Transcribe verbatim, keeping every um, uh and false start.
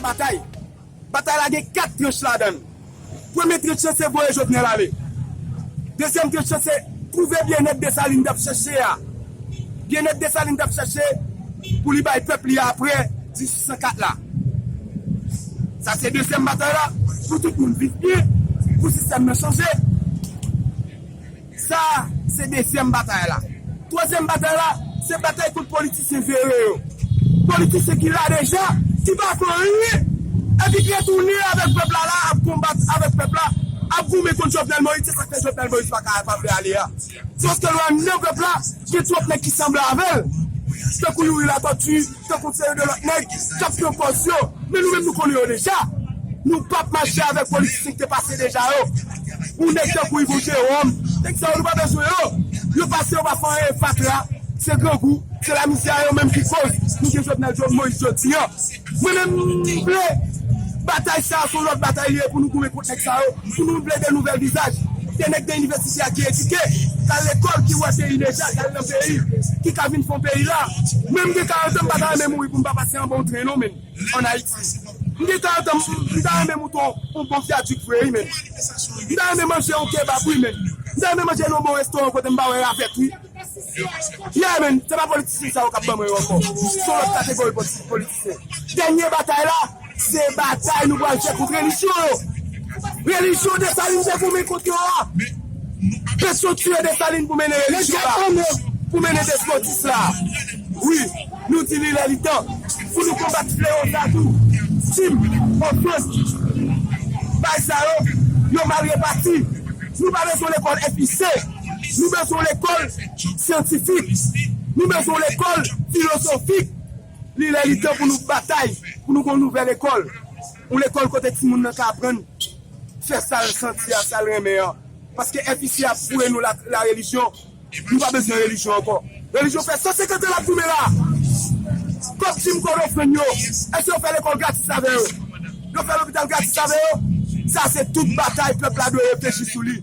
Batay. Batay la gen kat tranch ladan l. Premye tranch lan se voye Jovenel ale. Dezyèm tranch lan se twouve byennèt Desalin t ap chèche a. Byennèt Desalin t ap chèche pou li bay pèp li a apre dizuit san kat la. Sa se dezyèm batay la, pou tout moun viv byen, pou sistèm nan chanje. Sa se dezyèm batay la. Twazyèm batay la, se batay kont politisyen vere yo. Politisyen ki la deja, ki pa fè anyen, epi ki retounen avèk pèp la la, ap konbat avèk pèp la, ap goumen kont Jovenel Moïse, se sa k fè Jovenel Moïse pa ka, pa vle ale a. Se paske lè w anndan pèp la, gen twòp nèg ki sanble avè l. Tankou Youri Latortue, tankou seri de lòt nèg k ap pran pòz yo. Men nou menm nou konnen yo deja. Nou p ap mache avèk politisyen ki te pase deja yo. Yon nèg tankou Yvon Jérôme, nèg sa yo nou pa bezwen yo. Yo pase yo pa fè anyen, fatra, se grangou, se lamizè yo menm ki koz nou gen Jovenel Moïse jodi a. Mwen menm m vle batay sa a se yon lòt batay li ye pou nou goumen kont nèg sa yo, pou nou vle de nouvèl vizaj. De nèg de inivèsite a ki edike, k al lekòl, ki wè peyi deja, k al nan peyi, ki ka vin fè yon peyi la. Mwen m gen karant an, m pa ta renmen mouri pou m pa pase anba yon tren non, men, ann Ayiti. M gen karant an, m ta renmen moute yon, yon bon vyadik vre, wi, men. M ta renmen manje yon kebab, wi, men. M ta renmen manje nan yon bon restoran kote m pa wè ravèt, wi. Yeah, men, se pa politisyen sa yo k ap ban mwen yo ankò. Se yon lòt kategori politi-, politisyen. Dènye batay la, se batay nou pral fè kont relijyon yo. Relijyon Desalin te goumen kont yo a. Petyon tiye Desalin pou mennen relijyon la. Pou mennen despotis la. Wi, nou di li lè li tan. Pou nou konbat flewo sa tou. Tim, Ofrans, bay sa yo, yo mal repati. Nou pa bezwen lekòl F I C. Nou bezwen yon lekòl syantifik. Nou bezwen yon lekòl filozofik. Li lè li tan pou nou batay, pou nou gen yon nouvèl lekòl. Yon lekòl kote timoun nan ka aprann fè sa l santi a, sa l renmen an. Paske F I C ap foure nou la, la relijyon. Nou pa bezwen relijyon ankò. Relijyon fè san senkant an l ap goumen la. Kòb Jim Crow yo frenn yo. Èske yo fè lekòl gratis avè yo? Yo fè lopital gratis avè yo? Sa se tout batay pèp la dwe reflechi sou li.